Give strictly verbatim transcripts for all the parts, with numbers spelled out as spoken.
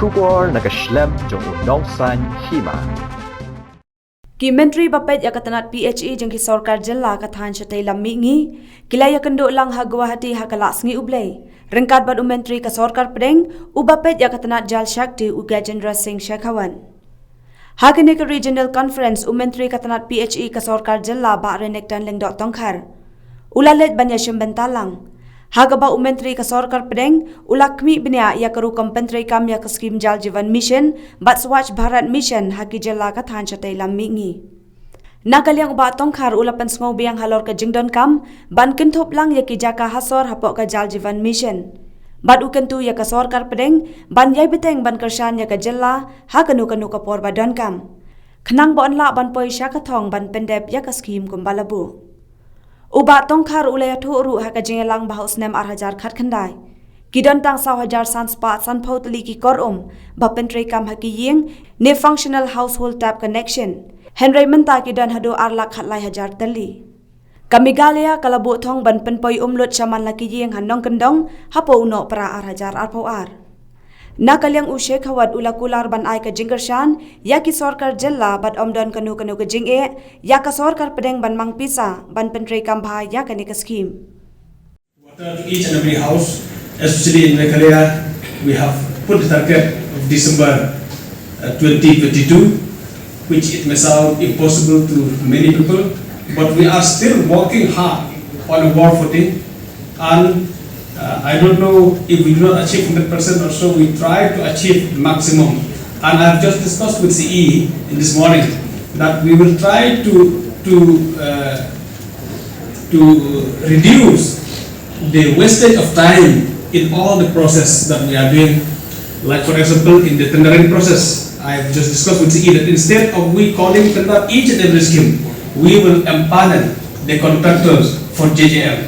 Khubor na ka shlem jong u nongsan hima. Ki myntri ba peit ïa ka tnat P H E jong ki sorkar jylla ka thaiñ shatei lam mihngi ki la ïakynduh lang ha Guwahati ha ka la sngi U Blei ryngkat bad u myntri ka sorkar pdeng uba peit ïa ka tnat Jal Shakti u Gajendra Singh Shekhawat. Ha kane ka Regional Conference u myntri ka tnat P H E ka sorkar jylla Bah Renikton Lyngdoh Tongkhar u la leit ban ïashim bynta lang, ha kaba u myntri ka sorkar pdeng u la khmih bniah ïa ka rukom pyntreikam ïa ka skhim Jal Jeevan Mission bad Swachh Bharat Mission ha ki jylla ka thaiñ shatei lam mihngi. Na ka liang u Bah Tongkhar u la pynsngew biang halor ka jingdonkam ban kynthup lang ïa ki jaka ha sor hapoh ka Jal Jeevan Mission bad u kyntu ïa ka sorkar pdeng ban ïai bteng ban kyrshan ïa ka jylla ha kano kano ka por ba donkam, khnang ba yn lah ban poi sha ka thong ban pyndep ïa ka skhim kumba la buh. U Bah Tongkhar u la ïathuh ruh ha ka jingïalang ba ha u snem ar hajar khatkhyndai ki don tang saw hajar san spah sanphew tylli ki kor um ba pyntreikam ha ki ïing ne functional household tap connection, hynrei mynta ki don haduh ar lak khatlai hajar tylli. Ka Meghalaya ka la buh thong ban pynpoi um lut sha man la ki ïing ha nongkyndong hapoh u Nohprah ar hajar arphew ar. Na ka liang u Shekhawat u la kular ban ai ka jingkyrshan ïa ki sorkar jylla bad ym don kano kano ka jingeh ïa ka sorkar pdeng ban mang pisa ban pyntreikam bha ïa kane ka skhim. Water to each and every house, especially in Meghalaya, we have put the target of December uh, twenty twenty-two, which it may sound impossible to many people, but we are still working hard on a war footing. And uh, I don't know if we do not achieve hundred percent or so, we try to achieve maximum. And I've just discussed with C E in this morning that we will try to, to, uh, to reduce the wastage of time in all the process that we are doing. Like, for example, in the tendering process, I have just discussed with C E that instead of we calling tender each and every scheme, we will empanel the contractors for J J M.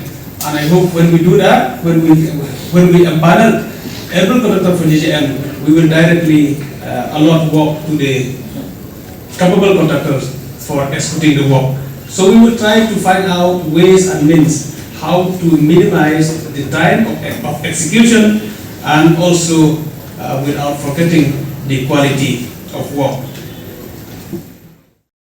And I hope when we do that, when we, when we empanel every contractor for J J M, we will directly uh, allot work to the capable contractors for executing the work. So we will try to find out ways and means how to minimize the time of, of execution and also uh, without forgetting the quality of work.